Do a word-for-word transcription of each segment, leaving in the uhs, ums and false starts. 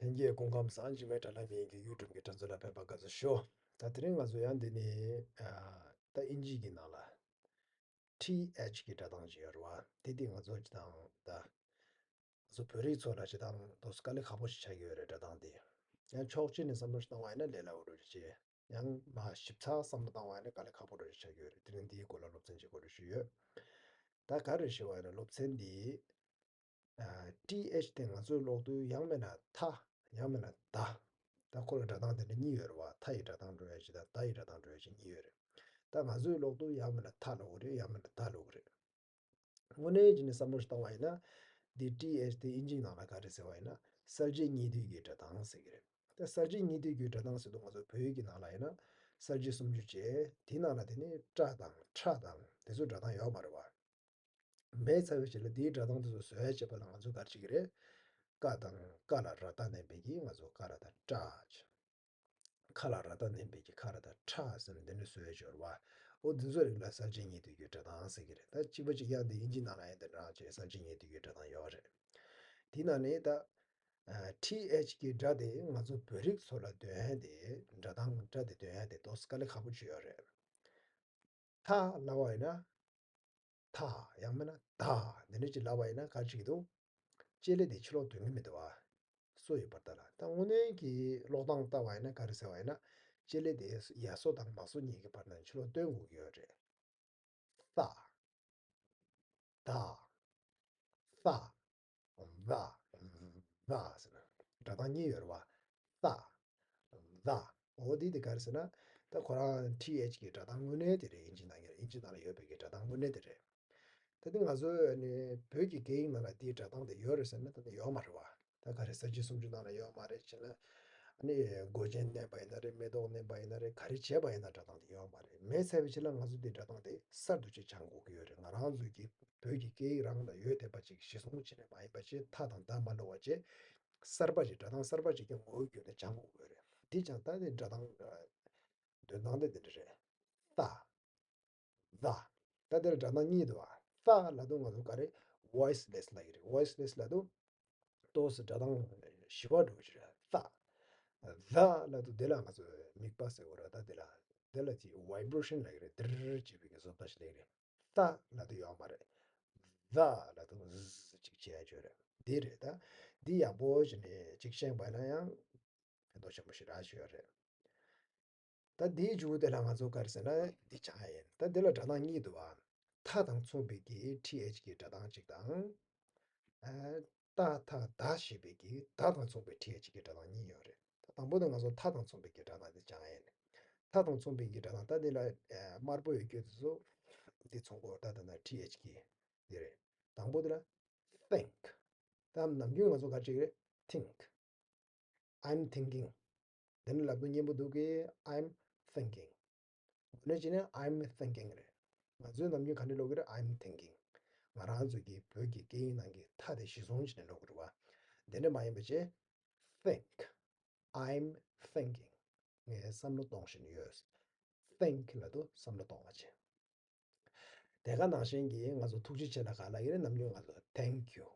ལྷན་རྒྱས་སྐུ་ཁམས་བཟང་། འཇིགས་མེད་དྲ་ལམ་མིའི་གི་ཡུ་ཊུབ་ཀྱི་དྲ་ཚོ་ལ་ཕེབས་པ་དགའ་བསུ་ཞུ། ད་དེ་རིང་ང་ཚོ་ཡང་འདི་ནི་ཨ་ད་ཨིན་ཇི་གི་ནང་ལ་ཐི་ཨེཆ་གི་སྒྲ་གདངས་ཅིག་ཡོད་རེད་བ། དེ་དེ་ང་ཚོ་ཅི་དང་ད་ང་ཚོ་བོད་རིགས་ཚོ་ལ་ཅི་དང་ཏོག་ཙམ་དཀའ་ལས་ཁག་པོ་ཞིག་ཆགས་ཀྱི་ཡོད་རེད། སྒྲ་གདངས་དེ་ཡང་ཕྱོགས་གཅིག་ནས་བསམ་བློ་ཞིག་བཏང་བ་ཡིན་ན་ལས་སླ་བོ་འདྲ་ཅིག་ཡང་མ་ཞིབ་ཚགས་བསམ་བློ་བཏང་བ་ཡིན་ན་དཀའ་ལས་ཁག་པོ་འདྲ་ཅིག་ཆགས་ཀྱི་ཡོད་རེད། དེ་རིང་འདིའི་སྐོར་ལ་སློབ་ཚན་ཅིག་གོ་སྒྲིག་ཞུས་ཡོད། ད་ག་རེ་ཞུ་བ་ཡིན་ན་སློབ་ཚན་འདི་ཨ་ཐི་ཨེཆ་དེ་ང་ཚོས་ཀློག་དུས་ཡང་མིན་ན་ཐ། ཡང་མིན་ན་ད། ད་ཁོ་ལ་སྒྲ་གདངས་དེ་འདྲ་གཉིས་ཡོད་རེད་བ། ཐ་ཡི་སྒྲ་གདངས་འགྲོ་ཡ་ཅིག་དང་ད་ཡི་སྒྲ་གདངས་འགྲོ་ཡ་ཅིག་གཉིས་ཡོད་རེད། ད་ང་ཚོས་ཀློག་དུས་ཡང་མིན་ན་ཐ་ཀློག་གི་རེད། ཡང་མིན་ན་ད་ཀློག་གི་རེད། དངོས་གནས་ཀྱི་ནས་བསམ་བློ་ཞིག་བཏང་བ་ཡིན་ན། འདི་ཐི་ཨེཆ་དེ་ཨིན་ཇིའི་ནང་ལ་ག་རེ་ཟེར་བ་ཡིན་ན་གསལ་བྱེད་གཉིས་འདུས་ཀྱི་སྒྲ་གདངས་ཟེར་གྱི་རེད། ད་གསལ་བྱེད་གཉིས་འདུས་ཀྱི་སྒྲ་གདངས་ཟེར་དུས་ང་ཚོ་བོད་ཡིག་གི་ནང་ལ་ཡིན་ན་གསལ་བྱེད་སུམ་ཅུ་བྱས། དེའི་ནང་ལ་དེ་ནི་ཏྲ་དང་ཁྲ་དང་དེ་ཚོ་སྒྲ་གདངས་ཡོད་མ་རེད་བ། མེད་ཚར་བའི་རྗེས་ལ་དེའི་སྒྲ་གདངས་དེ་ཚོ་བཟོ་ཡ་བྱེད་པ་ལ་ང་ཚོས་ག་རེ་བྱེད་ཀྱི་རེད། ཀ་དང་ཀ་ལ་ར་བཏགས་བསྣན་པའི་གི་ང་ཚོ་ཀ་ར་བཏགས་ཀྲ། ཁ་ལ་ར་བཏགས་བསྣན་པའི་གི་ཁ་ར་བཏགས་ཁྲ་ཟེར་ནས་འདི་འདྲ་བཟོ་ཡ་ཅིག་ཡོད་རེད་བ། འོ་འདི་ཚོ་རིགས་ལ་གསལ་བྱེད་གཉིས་འདུས་ཀྱི་སྒྲ་གདངས་ཟེར་གྱི་རེད། ད་གཅིག་པ་གཅིག་རྐྱང་དེ་ཨིན་ཇིའི་ནང་ལ་ཡང་དེ་འདྲ་ཅིག་གསལ་བྱེད་གཉིས་འདུས་ཀྱི་སྒྲ་གདངས་ཡོད་རེད། དེའི་ནང་ནས་ད་ཐི་ཨེཆ་གི་སྒྲ་དེ་ང་ཚོ་བོད་རིགས་ཚོ་ལ་འདོན་ཡ་དེ་སྒྲ་གདངས་སྒྲ་དེ་འདོན་ཡ་དེ་ཏོག་ཙམ་དཀའ་ལས་ཁག་པོ་ཅིག་ཡོད་རེད། ཐ་ལབ་པ་ཡིན་ན། ཐ། ཡང་མིན་ན་ད། འདི་འདྲ་ཅིག་ལབ་པ་ཡིན་ན་ག་རེ་བྱེད་ཀྱི་འདུག་ལྕེ་ལེ་དེ་ཕྱི་ལོགས་འདོན་གྱི་མི་འདུག་བ། སོ་ཡི་བར་ཐག་ལ། ད་དངོས་གནས་ཀྱི་ཀློག་སྟངས་ལྟ་བ་ཡིན་ན་ག་རེ་ཟེར་བ་ཡིན་ན། ལྕེ་ལེ་དེ་ཡ་སོ་དང་མ་སོ་གཉིས་ཀྱི་བར་ན་ཕྱི་ལོགས་འདོན་དགོས་ཀྱི་ཡོད་རེད། ད། ད། ད། ད། ཟེར་ན། སྒྲ་གདངས་གཉིས་ཡོད་རེད་བ། ད། ད། འོ་དེ་དེ་ག་རེ་ཟེར་ན། ད་ཁོ་རང་ཐི་ཨེཆ་གི་སྒྲ་གདངས་དངོས་གནས་དེ་རེད། ཨིན་ཇི་ནང་གི་ཨིན་ཇི་ནང་ལ་ཡོད་པའི་གི་སྒྲ་གདངས་དངོས་གནས་དེ་རེད། ད་དེ་ང་ཚོ་ནི་བོད་ཀྱི་སྐད་ཡིག་ནང་ལ་དེའི་སྒྲ་གདངས་དེ་ཡོད་རེད་ཟེར་ན་ད་དེ་ཡོད་མ་རེད་བ། ད་ག་རེ་གསལ་བྱེད་སུམ་ཅུ་ནང་ལ་ཡོད་མ་རེད་བྱས་ན། ཨ་ནི་མགོ་ཅན་མནན་པ་ཡིན་ན་རེད། མེ་ཏོག་མནན་པ་ཡིན་ན་རེད། ག་རེ་བྱས་པ་ཡིན་ན་སྒྲ་གདངས་དེ་ཡོད་མ་རེད། མེད་ཚར་བའི་ཕྱིར་ལ་ང་ཚོ་དེ་སྒྲ་གདངས་དེ་གསར་དུ་ཅིག་སྦྱང་དགོས་ཀྱི་ཡོད་རེད། ང་རང་ཚོའི་གི་བོད་ཀྱི་སྐད་ཡིག་རང་ལ་ཡོད་བསྡད་པ་ཅིག་གཞི་བཟུང་བྱས་ནས་མ་ཡིན་པ་ཅིག་ཐ་དང་ད་མ་ལབ་པ་བྱས། གསར་པ་ཅིག་སྒྲ་གདངས་གསར་པ་ཅིག་གི་ངོ་བོའི་བརྒྱུད་ནས་སྦྱང་དགོས་ཀྱི་ཡོད་རེད། དེ་སྦྱང་ད་དེ་སྒྲ་གདངས་འདོན་སྟངས་དེ་འདི་འདྲ་རེད། ད། ད། ད་དེར་སྒྲ་གདངས་གཉིས་འདུག་བ། ད་ལབ་དུས་ང་ཚོ་ག་རེ་ཝོ་ཡི་སི་ལེ་སི་ལབ་ཀྱི་རེད། ཝོ་ཡི་སི་ལེ་སི་ལབ་དུས་ཏོག་ཙམ་སྒྲ་གདངས་ཞི་བ་འགྲོ་གི་རེད། ད། ད་ལབ་དུས་དེ་ལ་ང་ཚོ་མིད་པ་ཟེར་བ་རེད། ད་དེ་ལ་དེ་ལ་ཅིག་ཝའི་བྷི་རེ་ཤན་ལབ་ཀྱི་རེད། དིར་ཅིག་བྱེད་པའི་གི་བཟོ་ལྟ་ཞིག་ལབ་ཀྱི་རེད། ད་ལབ་དུས་ཡོད་མ་རེད། ད་ལབ་དུས་ཟི་ཅིག་བྱེད་ཡ་ཅིག་ཡོད་རེད། དེ་རེད། ད་འདི་ཡག་པོ་བྱས་ནས་ཅིག་ཤེས་པ་ཡིན་ན་ཡང་ཕན་ཐོགས་ཆེན་པོ་ཞིག་རག་ཅིག་ཡོད་རེད། ད་དེའི་མཇུག་དེ་ལ་ང་ཚོ་ག་རེ་ཟེར་ན་འདི་སྦྱང་ཡ་ཡིན། ད་འདི་ལ་སྒྲ་གདངས་གཉིས་འདུག་བ། ཐ་དང་མཚུངས་པའི་གི་ཐི་ཨེཆ་གི་སྒྲ་གདངས་གཅིག་དང་། ཨ། ཏ་ཐ་ད་ཞེས་པའི་གི་ད་དང་མཚུངས་པའི་ཐི་ཨེཆ་གི་སྒྲ་གདངས་གཉིས་ཡོད་རེད། ད་དང་པོ་དེ་ང་ཚོ་ཐ་དང་མཚུངས་པའི་གི་སྒྲ་གདངས་དེ་སྦྱང་ཡ་ཡིན། ཐ་དང་མཚུངས་པའི་གི་སྒྲ་གདངས། ད་འདི་ལ་ཨ་དམར་པོ་ཡོད་རྒྱུ་དེ་ཚོ་འདི་མཚུངས་པོ། ད་ད་ན་ཐི་ཨེཆ་གི་འདི་རེད། དང་པོ་དེ་ལ་think། ད་ནམ་རྒྱུན་ང་ཚོ་ག་རེ་བྱེད་ཀྱི་རེད། Think། I'm thinking། དེ་ནི་ལབ་དུས་སྙན་པོ་འདུག་གི། I'm thinking། འོ་ན་ཅི་ནས་I'm thinking་རེད། ང་ཚོས་ནམ་རྒྱུན་ག་འདྲ་ཀློག་གི་རེད། I'm thinking། ང་རང་ཚོ་གི་བོད་ཀྱི་སྐད་ཡིག་ནང་གི་ཐ་དེ་གཞི་བཟུང་བྱས་ནས་ཀློག་གི་རེད་བ། དེ་འདྲ་མ་ཡིན་པ་བྱས། Think། I'm thinking། ངས་བསམ་བློ་གཏོང་བཞིན་ཡོད། Think་ལབ་དུས་བསམ་བློ་གཏོང་བ་བྱས། དེ་ག་ནང་བཞིན་གྱི་ང་ཚོ་ཐུགས་རྗེ་ཆེ་ལ་ག་ལབ་ཀྱི་རེད། ནམ་རྒྱུན་ང་ཚོ་thank you།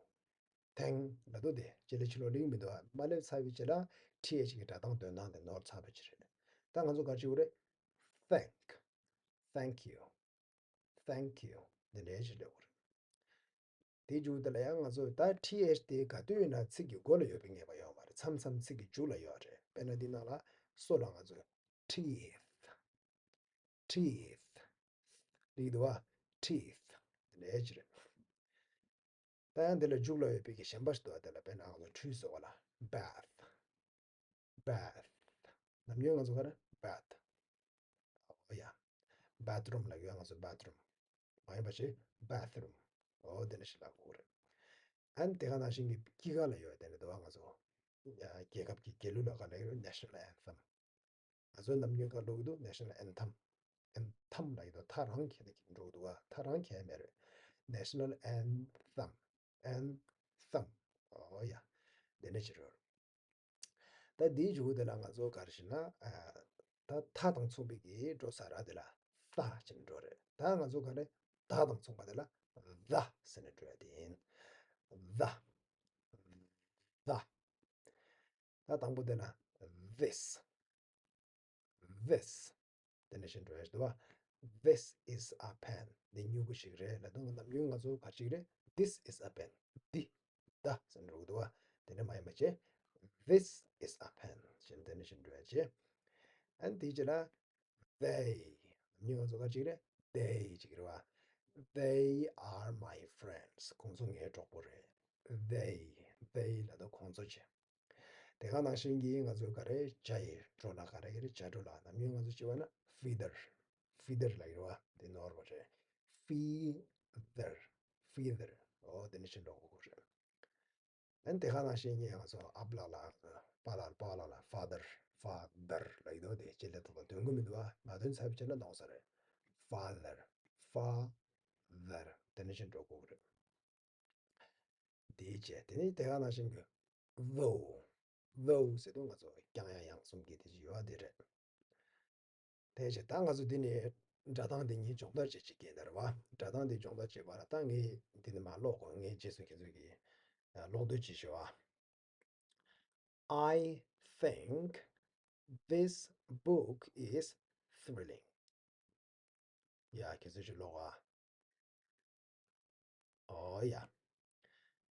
Thank་ལབ་དུས་དེ་ལྕེ་ལེ་ཕྱི་ལོགས་ལེགས་མི་འདུག་ཨ། མ་སླེབས་ཚར་བའི་རྗེས་ལ་ཐི་ཨེཆ་གི་སྒྲ་གདངས་འདོན་སྟངས་དེ་ནོར་ཚར་བ་ཅིག་རེད། ད་ང་ཚོ་ག་རེ་བྱེད་དགོས་རེད། Thank། Thank you། Thank you། འདི་འདྲ་ཞིག་ལབ་དགོས་རེད། དེའི་མཇུག་དེ་ལ་ཡང་ང་ཚོ་ད་ཐི་ཨེཆ་དེ་ག་དུས་ཡིན་ན་ཚིག་གི་མགོ་ལ་ཡོད་པའི་ངེས་པ་ཡོད་མ་རེད། མཚམས་མཚམས་ཚིག་གི་མཇུག་ལ་ཡོད་རེད། དཔེར་ན་འདི་ནང་ལ་སོ་ལ་ང་ཚོ་teeth། Teeth། ལེགས་འདུག་བ། Teeth། འདི་འདྲ་ཞིག་རེད། ད་ཡང་འདི་ལ་མཇུག་ལ་ཡོད་པའི་གི་གཞན་པ་ཞིག་འདུག་བ། དེ་ལ་དཔེར་ན་ང་ཚོ་ཁྲུས་གསོལ་བ་ལ་bath། Bath། ནམ་རྒྱུན་ང་ཚོ་ག་རེ་bath། ཨོ་ཡ། bathroom་ལབ་ཡོད། ང་ཚོ་bathroom། མ་ཡིན་པ་ཞིག་bathroom། ཨོ་དེ་འདྲ་ཞིག་ལབ་དགོས་རེད། ཨན་དེ་ག་ནང་བཞིན་གྱི་དཀྱིལ་ཁ་ལ་ཡོད་དེ་འདྲ་འདུག་བ། ང་ཚོ་ཡ་རྒྱལ་ཁབ་ཀྱི་རྒྱལ་གླུ་ལ་ག་ལབ་ཡོད། National Anthem། ང་ཚོའི་ནམ་རྒྱུན་ག་འགྲོ་གི་འདུག National Anthem། Anthem་ལབ་ཡོད་དོ། ཐ་རང་ཁྱེར་ནས་འགྲོ་གི་འདུག་བ། ཐ་རང་ཁྱེར་མེད་རེད། National Anthem། Anthem། ཨོ་ཡ། དེ་འདྲ་ཞིག་རེད། ད་འདིའི་མཇུག་དེ་ལ་ང་ཚོ་ག་རེ་ཞུ་ན། ཨ། ད་ཐ་དང་མཚུངས་པའི་གི་འགྲོ་ས་ར་དེ་ལ་ད་ཅེས་འགྲོ་རེད། ད་ང་ཚོ་ག་རེ་ད་དང་མཚུངས་པ་དེ་ལ་the་ཟེར་ནས་འགྲོ་ཡ་དེ་ཡིན། The། The། ད་དང་པོ་དེ་ན་this། This། དེ་ནས་བཞིན་འགྲོ་ཡ་ཞིག་འདུག་བ། This is a pen། འདི་སྨྱུ་གུ་ཞིག་རེད་ལབ་དུས་ནམ་རྒྱུན་ང་ཚོ་ག་ཅིག་རེད། This is a pen། འདི། ད་ཟེར་འགྲོ་གི་འདུག་བ། དེ་ནས་མ་ཡིན་པ་བྱས། This is a pen། ཞེས་དེ་ནས་བཞིན་འགྲོ་ཡ་བྱས། ཨན་དེའི་རྗེས་ལ། They། ནམ་རྒྱུན་ང་ཚོ་ག་ཅིག་རེད། They་ཅིག་རེད་བ། They are my friends། ཁོང་ཚོ་ངའི་གྲོགས་པོ་རེད། They། They་ལབ་དུས་ཁོང་ཚོ་བྱས། དེ་ག་ནང་བཞིན་གྱིས་ང་ཚོ་ག་རེ་བྱ་ཡི་འགྲོ་ལ་ག་རེ་ག་རེ་བྱ་འགྲོ་ལ་ནམ་རྒྱུན་ང་ཚོ་བྱེད་པ་ན་feather། Feather་ལབ་ཡོད་རེད་བ། དེ་ནོར་བ་རེད། Feather། Feather། ཨོ་དེ་ནི་ཕྱིན་འགྲོ་དགོས་རེད། ཨན་དེ་ག་ནང་བཞིན་གྱིས་ང་ཚོ་ཨ་པ་ལགས་ལ་པ་ལགས་པ་ལགས་ལ་father། Father་ལབ་ཡོད་དེ་ལྕེ་ལེ་ཐོག་ལ་འདོན་གི་མི་འདུག་བ། མ་འདོན་ཚར་བའི་ཆ་ན་གནོང་ས་རེད། Father། Father། དེ་ནི་ཕྱིན་འགྲོ་དགོས་རེད། དེའི་རྗེས་དེ་ནི་དེ་ག་ནང་བཞིན་གྱི་though། Though་ཟེར་དུས་ང་ཚོ་ཀྱང་ཡང་ཡང་གསུམ་གྱི་དེ་ཅིག་ཡོད་པ་དེ་རེད། དེའི་རྗེས་ད་ང་ཚོ་འདི་ནས་སྒྲ་གདངས་འདི་གཉིས་སྦྱོང་བརྡར་བྱེད་ཅིག་གི་འདར་བ། སྒྲ་གདངས་འདི་སྦྱོང་བརྡར་བྱེད་པ་ལ་ད་ངས་འདི་ནས་མ་ཀློག་གོ། ངས་རྗེས་སུ་ཁྱེད་ཚོ་གི་ཀློག་འདོད་ཅིག་ཞུ་བ། I think this book is thrilling. ཡ་ཁྱེད་ཚོས་ཅིག་ཀློག་ཨ། ཨོ་ཡ།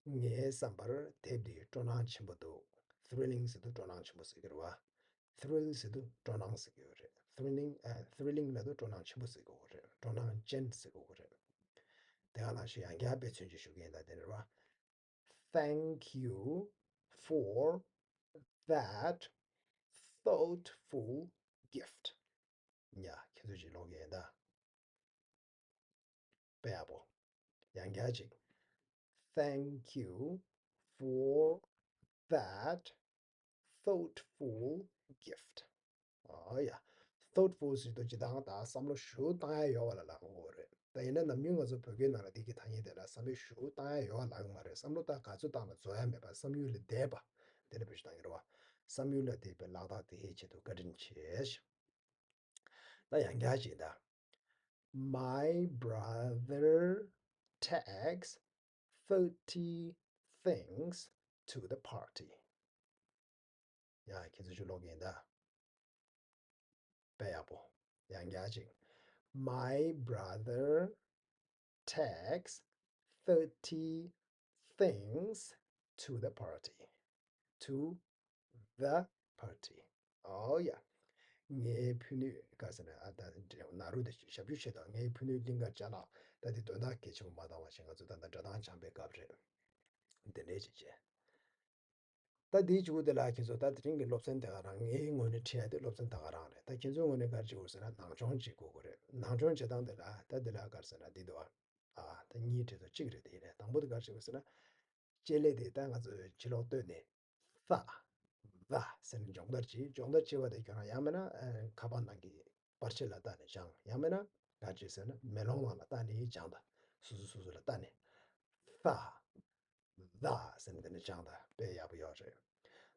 ངའི་བསམ་པར་དེབ་འདི་སྤྲོ་སྣང་ཆེན་པོ་འདུག Thrilling་ཟེར་དུས་སྤྲོ་སྣང་ཆེན་པོ་ཟེར་གྱི་རེད་བ། Thrill་ཟེར་དུས་སྤྲོ་སྣང་ཟེར་གྱི་ཡོད་རེད། Thrilling་ཨ། Thrilling་ལབ་དུས་སྤྲོ་སྣང་ཆེན་པོ་ཟེར་གྱི་ཡོད་རེད། སྤྲོ་སྣང་ཅན་ཟེར་གྱི་ཡོད་རེད། དེ་ག་ནང་བཞིན་ཡང་བསྐྱར་དཔེ་མཚོན་ཅིག་ཞུ་གི་ཡིན་ད་དེ་རེད་བ། Thank you for that thoughtful gift. ཡ། ཁྱེད་ཚོས་ཅིག་ཀློག་གི་ཡིན་ད། དཔེ་ཡག་པོ། ཡང་བསྐྱར་ཅིག Thank you for that thoughtful gift. ཨོ་ཡ། Thoughtful་ཟེར་དུས་ཇི་ལྟར་ད་བསམ་བློ་ཞིབ་བཏང་ཡ་ཡོད་པ་ལ་ལབ་དགོས་རེད། ད་ཡིན་ན་ནམ་རྒྱུན་ང་ཚོ་བོད་སྐད་ནང་ལ་འདི་གི་ཐ་སྙད་དེ་ལ་བསམ་བློ་ཞིབ་བཏང་ཡ་ཡོད་པ་ལབ་ཀྱི་མ་རེད། བསམ་བློ་ད་ག་ཚོད་བཏང་ན་རྫོགས་ཡ་མེད་པ། བསམ་ཡུལ་ལས་འདས་པ། དེ་ལ་བེད་སྤྱོད་བཏང་གི་རེད་བ། བསམ་ཡུལ་ལས་འདས་པའི་ལག་རྟགས་དེའི་ཆེད་དུ་བཀའ་དྲིན་ཆེ། ད་ཡང་བསྐྱར་ཅིག་ད། My brother takes thirty things to the party. ཡ། ཁྱེད་ཚོས་ཅིག་ཀློག་གི་ཡིན་ད། དཔེ་ཡག་པོ། ཡང་བསྐྱར་ཅིག My brother takes thirty things to the party. To the party. ཨོ་ཡ། ངའི་ཕུ་ནུས་ག་ཟེར་ན་ཨ། ད་ན་རུ་དེ་ཞབས་ཞུ་བྱེད་དང་། ངའི་ཕུ་ནུས་གླིང་ག་བཅའ་ལག་ད་དེ་དོན་དག་གལ་ཆེན་པོ་མ་བཏང་བ་ཞིག་ང་ཚོ་ད་ལྟ་སྒྲ་གདངས་སྦྱང་པའི་སྐབས་རེད། དེ་འདྲའི་ཅིག་བྱས། ད་དེའི་མཇུག་དེ་ལ་ཁྱེད་ཚོ་ད་དེ་རིང་གི་སློབ་ཚན་དེ་ག་རང་། ངའི་ངོས་ནས་ཁྲིད་ཡ་དེ་སློབ་ཚན་ད་ག་རང་རེད། ད་ཁྱེད་ཚོའི་ངོས་ནས་ག་རེ་བྱེད་དགོས་ཟེར་ན་ནང་སྦྱོང་བྱེད་དགོས་ཀྱི་རེད། ནང་སྦྱོང་བྱེད་སྟངས་དེ་ལ་ད་དེ་ལ་ག་རེ་ཟེར་ན་འདི་འདུག་ཨ། ཨ། ད་གཉིས་བྲིས་ཚོ་གཅིག་རེད། དེ་ཡིན་ན་དང་པོ་དེ་ག་རེ་བྱེད་དགོས་ཟེར་ན། ལྕེ་ལེ་དེ་ད་ང་ཚོས་ཕྱི་ལོགས་བཏོན་ནས་ད། ད་ཟེར་ནས་སྦྱོང་བརྡར་བྱེད། སྦྱོང་བརྡར་བྱེད་པ་དེ་ཁྱོད་རང་ཡང་མིན་ན་ཨ། ཁ་པར་ནང་གི་པར་ཆས་ལ་བལྟས་ནས་སྦྱང་། ཡང་མིན་ན་ག་རེ་བྱེད་ཟེར་ན་མེ་ལོང་ནང་ལ་བལྟས་ནས་སྦྱང་ད། སོ་སོ་སོ་སོ་ལ་བལྟས་ནས། ད། ད་ཟེར་ནས་དེ་ནས་སྦྱང་ད། དཔེ་ཡག་པོ་ཡོད་རེད།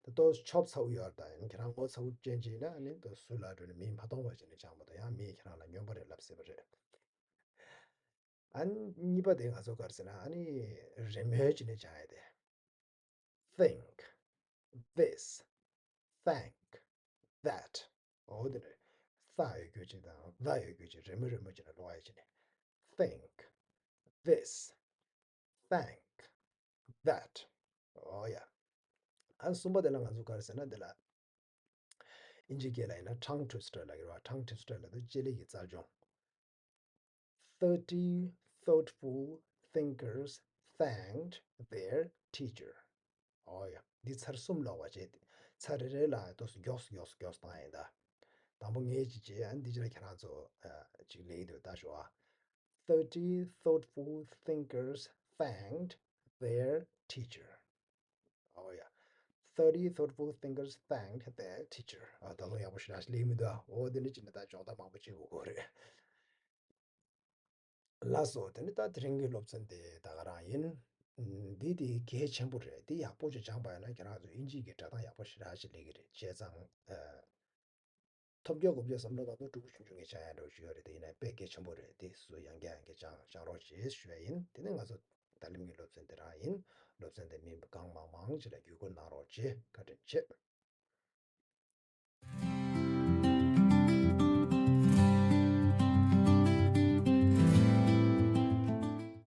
ད་ལྟོ་ཆོབ་ཚ་བོ་ཡོད་རེད། ད་ཡང་ཁྱེད་རང་ངོ་ཚ་བོ་ཅན་ཅིག་ཡིན་ན་ཨ་ནི་ད་ཟུར་ལ་འགྲོ་ནས་མིས་མ་མཐོང་བ་བྱས་ནས་སྦྱང་མ་གཏོགས། ཡང་མིས་ཁྱེད་རང་ལ་སྨྱོན་པ་རེད་ལབ་སྲིད་པ་རེད། ཨ་ནི་གཉིས་པ་དེ་ང་ཚོ་ག་རེ་ཟེར་ན་ཨ་ནི་རེས་མོས་བྱས་ནས་སྦྱང་ཡ་དེ། Think this, thank that. ཨོ་དེ་རེད། ད་ཡོད་རྒྱུ་ཅིག་དང་ད་ཡོད་རྒྱུ་ཅིག་རེས་མོས་རེས་མོས་བྱས་ནས་ཀློག་ཡ་བྱས་ནས། Think this, thank that. ཨོ་ཡ། ཨ་གསུམ་པ་དེ་ལ་ང་ཚོ་ག་རེ་ཟེར་ན་དེ་ལ། ཨིན་ཇི་སྐད་ལ་ཡིན་ན་tongue twister་ལབ་ཀྱི་རེད་བ། Tongue twister་ལབ་དུས་ལྕེ་ལེ་གི་རྩལ་སྦྱོང་། Thirty thoughtful thinkers thanked their teacher. ཨོ་ཡ། འདི་ཚར་གསུམ་ཀློག་པ་བྱས་ཏེ། ཚར་རེ་རེ་ལ་ཏོག་ཙམ་མགྱོགས་སུ་མགྱོགས་སུ་མགྱོགས་སུ་བཏང་ཡ་ཡིན་ད། དང་པོ་ངས་ཅིག་བྱས། ཨ་ནི་འདི་རྗེས་ལ་ཁྱེད་རང་ཚོ་ཨ་ཅིག་ལེགས་འདུག་ལྟ་ཞོག་ཨ། Thirty thoughtful thinkers thanked their teacher. ཨོ་ཡ། Thirty thoughtful thinkers thanked their teacher. ཨ་ད་དུང་ཡག་པོ་ཞེ་དྲག་ཞིག་ལེགས་མི་འདུག་ཨ། ཨོ་དེ་འདྲ་བྱས་ནས་ད་སྦྱོང་བརྡར་མང་པོ་བྱེད་དགོས་ཀྱི་རེད། ལགས་སོ། དེ་ནི་ད་དེ་རིང་གི་སློབ་ཚན་དེ་ད་ག་རང་ཡིན། འདི་དེ་གལ་ཆེན་པོ་རེད། འདི་ཡག་པོ་ཅིག་སྦྱངས་པ་ཡིན་ན་ཁྱེད་རང་ཚོ་དབྱིན་ཇིའི་གི་སྒྲ་གདངས་ཡག་པོ་ཞེ་དྲག་ཅིག་སླེབས་ཀྱི་རེད། བྱས་ཙང་ཨ། ཐོབ་རྒྱག་དགོས་པའི་བསམ་བློ་དང་དུ་ཕྲུ་གུ་ཆུང་ཆུང་གིས་སྦྱང་ཡ་འདྲ་བོ་ཞིག་ཡོད་རེད། དེ་ཡིན་ན་དཔེ་གལ་ཆེན་པོ་རེད། དེ་སུ་ཡང་བསྐྱར་ཡང་བསྐྱར་སྦྱང་སྦྱང་རོགས་བྱེད་ཞུ་ཡ་ཡིན། དེ་ནས་ང་ཚོ་ད་ལན་གྱི་སློབ་ཚན་དེ་རང་ཡིན། སློབ་ཚན་དེ་མི་གང་མང་མང་ཅིག་ལ་བརྒྱུད་སྐུར་གནང་རོགས་བྱེད། བཀའ་དྲིན་ཆེ།